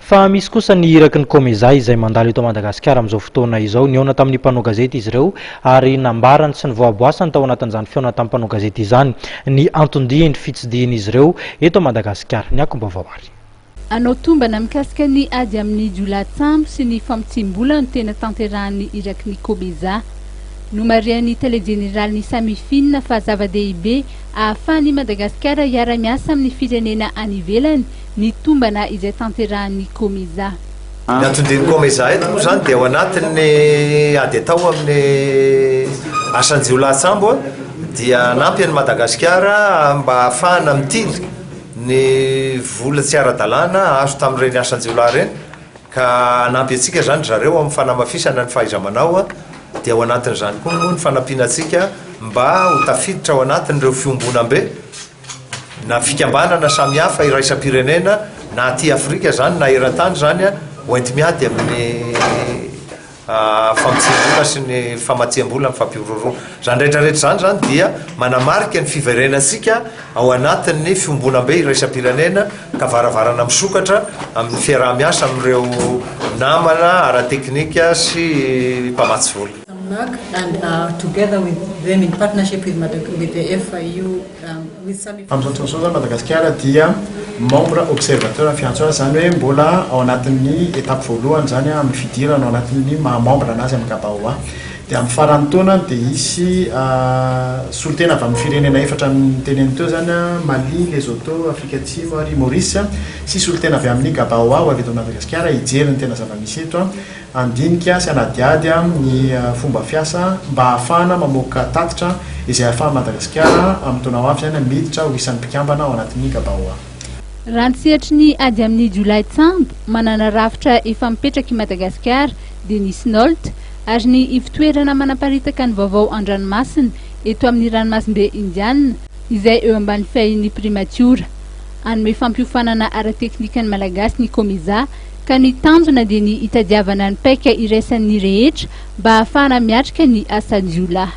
Fa misy kosa ny iraky ny Comesa izay mandalo eto Madagasikara amin'izao fotoana izao. Nihaona tamin'ny mpanao gazety izy ireo ary nambarany sy nivoaboasany tao anatin'izany fihaonana tamin'ny mpanao gazety izany ny anton-diany fitsidihan'izy ireo eto Madagasikara. Ny akom-baovao ary. Hanao tombana mikasika ny ady amin'ny jiolahy-tsambo sy ny famotsiam-bola no tena tanterahan'ny iraky ny Comesa. Nomarihan'ny tale jeneralin'ny Samifin fa zava-dehibe ahafahan'i Madagasikara hiara-miasa amin'ny firenena any ivelany ny tombana izay tanterahan'ny Comesa. Ny anton-dian'ny Comesa eto moa izany dia ao anatin'ny ady atao amin'ny asan-jiolahy-tsambo dia hanampy an'i Madagasikara mba hahafahana mitily ny vola tsy ara-dalàna azo tamin'ireny asan-jiolahy ireny ka hanampy antsika izany ry zareo amin'ny fanamafisana ny fahaiza-manao dia ao anatin'izany koa moa ny fanampiana antsika mba ho tafiditra ao anatin'ireo fiombonambe na fikambanana samihafa iraisam-pirenena na aty Afrika izany na eran-tany izany ho enti-miady amin'ny famotsiam-bola sy ny famatsiam-bola amin'ny fampihorohoroana. Izany rehetra rehetra izany izany dia manamarika ny fiverenantsika ao anatin'ny fiombonambe iraisam-pirenena ka varavarana misokatra amin'ny fiaraha-miasa amin'ireo namana ara-teknika sy mpamatsy vola. And together with them in partnership with with the FIU with some. Amin'izao fotoana izao izany Madagasikara dia membre observateur ny fiantso azy, izany hoe mbola ao anatin'ny étape voalohany izany amin'ny fidirana ao anatin'ny maha membre anazy amin'ny GABAOA. Dia amin'ny faran'ny taona dia hisy solontena avy amin'ny firenena efatra noteneniny teo izany, Mali, Lesotho, Afrika Atsimo ary Maurice, sy solontena avy amin'ny GABAOA ho avy eto Madagasikara hijery ny tena zava-misy eto. Handinika sy hanadihady ny fomba fiasa mba hahafahana mamoaka tatitra izay ahafahan'i Madagasikara amin'ny taona ho avy izany miditra ho isan'ny mpikambana ao anatin'ny Gabaoa. Raha ny sehatry ny ady amin'ny jiolahy-tsambo, manana rafitra efa mipetraka i Madagasikara, dia ny Cnolt, ary ny ivon-toerana manaparitaka ny vaovao an-dranomasina eto amin'ny ranomasimbe Indiana, izay eo ambany fiahian'ny Primatiora. Hanome fampiofanana ara-teknika ny Malagasy ny Comesa, ka ny tanjona dia ny hitadiavana ny paika iraisan'ny rehetra mba hahafahana miatrika ny asan-jiolahy.